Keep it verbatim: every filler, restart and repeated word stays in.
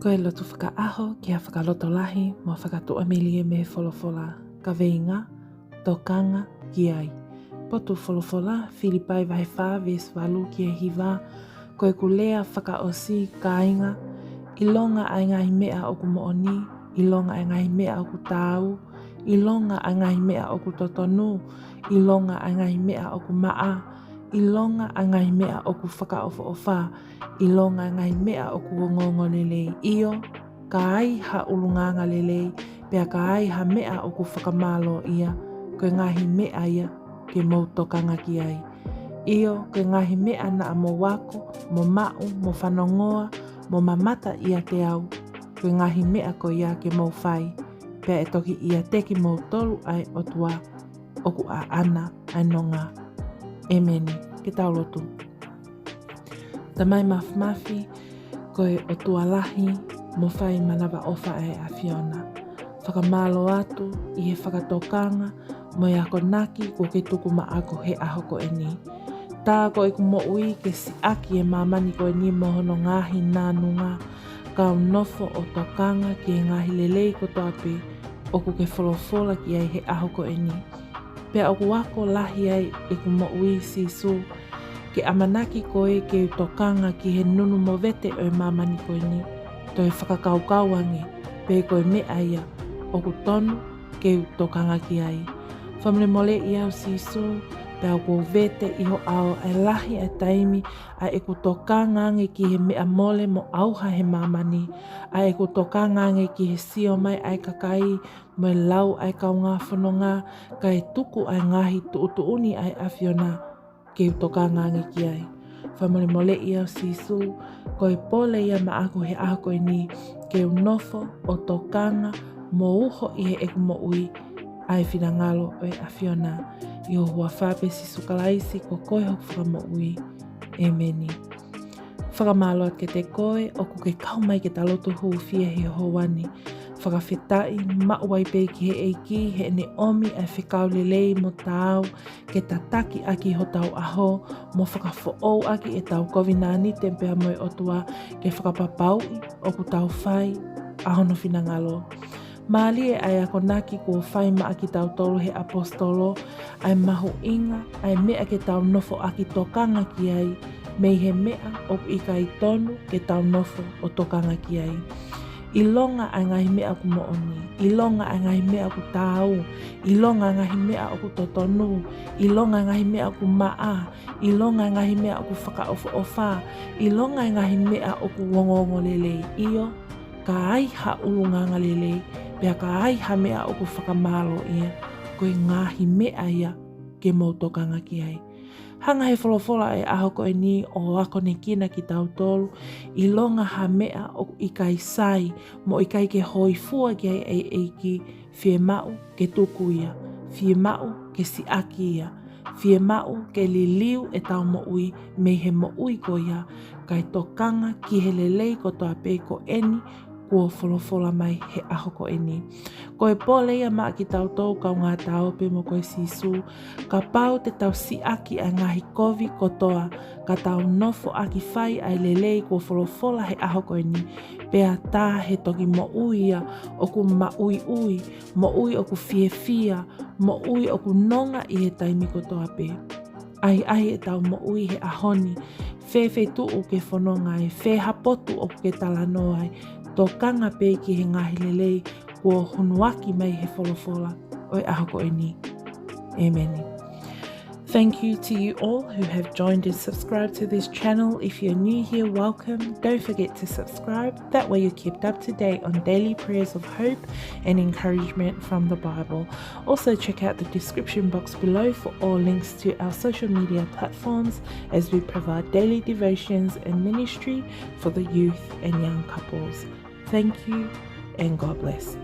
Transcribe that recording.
Ko e lotu fakaʻaho ki ha fakalotolahi mo fakatuʻamelie mei he folofola. Kaveinga: Tokanga ki ai. Potu folofola: Filipai vahe fā veesi valu ki he hiva. Ko ʻeku lea fakaʻosi, kāinga: ʻilonga ʻa e ngaahi meʻa ʻoku moʻoni, ʻilonga ʻa e ngaahi meʻa ʻoku taau, ʻilonga ʻa e ngaahi meʻa ʻoku totonu, ʻilonga ʻa e ngaahi meʻa ʻoku maʻa, ʻilonga ʻa e ngaahi meʻa ʻoku fakaʻofoʻofa, ʻilonga ʻa e ngaahi meʻa ʻoku ongoongolelei, ʻio, ka ai ha ʻulungaanga lelei, pea ka ai ha meʻa ʻoku fakamālōʻia, ko e ngaahi meʻa ia ke mou tokanga ki ai. ʻIo, ko e ngaahi meʻa naʻa mou ako, mo maʻu, mo fanongoa, mo mamata ʻiate au, ko e ngaahi meʻa ko ia ke mou fai, pea ʻe toki ʻiate kimoutolu ʻa e ʻOtua, ʻoku ʻaʻana ʻa e nonga. ʻĒmeni. Ke tau lotu. Tamai Māfimafi, ko e ʻOtua lahi mo fai manavaʻofa ʻa e ʻAfiona. Fakamālō atu ʻi he fakatokanga mo e akonaki kuo ke tuku maʻaku he ʻaho ko eni. Tā ko ʻeku moʻui ke siʻaki e māmani ko eni mo hono ngaahi nānunga, kau nofo ʻo tokanga ki he ngaahi lelei kotoa pē ʻoku ke folofola ki ai he ʻaho ko eni. Pea ʻoku ako lahi ai ʻeku moʻui, Sīsū, ke ʻamanaki koe ke u tokanga ki he nunu movete ʻo e māmani ko eni, toe fakakaukau ange pe ko e meʻa ia ʻoku tonu ke u tokanga ki ai. Fakamolemoleʻi au, Sīsū, pea ʻoku ou vete ʻi ho ʻao ʻa e lahi ʻa e taimi ʻa ʻeku tokanga ange ki he meʻa mole mo ʻauha he māmani, ʻa ʻeku tokanga ange ki he sio mai ʻa e kakai mo e lau ʻa e kaungā fononga, kae tuku ʻa e ngaahi tuʻutuʻuni ʻa e ʻAfiona ke u tokanga ange ki ai. Fakamolemoleʻi au, Sīsū, ko e pole ia maʻaku he ʻaho ko eni, ke u nofo ʻo tokanga mo uho ʻi heʻeku moʻui ʻa e finangalo ʻo e ʻAfiona. ʻI ho huafa pē, Sīsū Kalaisi, ko koe hoku Fakamoʻui. ʻĒmeni. Fakamālō atu kiate koe ʻoku ke kau mai ke ta lotu hūfia he houa ni. Fakafetaʻi maʻu ai pē ki he ʻEiki heʻene ʻomi ʻa e fekau lelei mo taau ke tataki ʻaki hotau ʻaho, mo fakafoʻou ʻaki ʻetau kovinānite pea mo e ʻOtua, ke fakapapauʻi ʻoku tau fai ʻa hono finangalo. Mālie ʻa e akonaki kuo fai maʻa kitautolu he ʻaposetolo, ʻa e mahuʻinga ʻa e meʻa ke tau nofo ʻaki tokanga ki ai, mei he meʻa ʻoku ʻikai tonu ke tau nofo ʻo tokanga ki ai. ʻIlonga ʻa e ngaahi meʻa ʻoku moʻoni, ʻilonga ʻa e ngaahi meʻa ʻoku taau, ʻilonga ʻa e ngaahi meʻa ʻoku totonu, ʻilonga ʻa e ngaahi meʻa ʻoku maʻa, ʻilonga ʻa e ngaahi meʻa ʻoku fakaʻofoʻofa, ʻilonga ʻa e ngaahi meʻa ʻoku ongoongolelei, ʻio, ka ai ha ʻulungaanga lelei, pea ka ai ha meʻa ʻoku fakamālōʻia, ko e ngaahi meʻa ia ke mou tokanga ki ai. Hanga he folofola ʻa e ʻaho ko eni ʻo akonekina kitautolu, ʻilonga ha meʻa ʻoku ʻikai sai, mo ʻikai ke hōifua ki ai ʻa e ʻEiki, fiemaʻu ke tuku ia, fiemaʻu ke siʻaki ia, fiemaʻu ke liliu ʻetau moʻui mei he moʻui ko ia, kae tokanga ki he lelei kotoa pē ko eni kuo folofola mai he ʻaho ko eni. Ko e pole ia maʻa kitautolu kaungā taope mo koe, Sīsū, kapau te tau siʻaki ʻa e ngaahi kovi kotoa, ka tau nofo ʻaki fai ʻa e lelei kuo folofola he ʻaho ko eni, pea tā he toki moʻui ia ʻoku maʻuiʻui, moʻui ʻoku fiefia, moʻui ʻoku nonga ʻi he taimi kotoa pē. ʻAhiʻahi ʻetau moʻui he ʻaho ni, fē feituʻu ke fononga ai, fē ha potu ʻoku ke talanoa ai, tokanga pē ki he ngaahi lelei kuo hunuaki mai he folofola ʻo e ʻaho ko eni. ʻĒmeni. Thank you to you all who have joined and subscribed to this channel. If you're new here, welcome. Don't forget to subscribe. That way you're kept up to date on daily prayers of hope and encouragement from the Bible. Also, check out the description box below for all links to our social media platforms as we provide daily devotions and ministry for the youth and young couples. Thank you and God bless.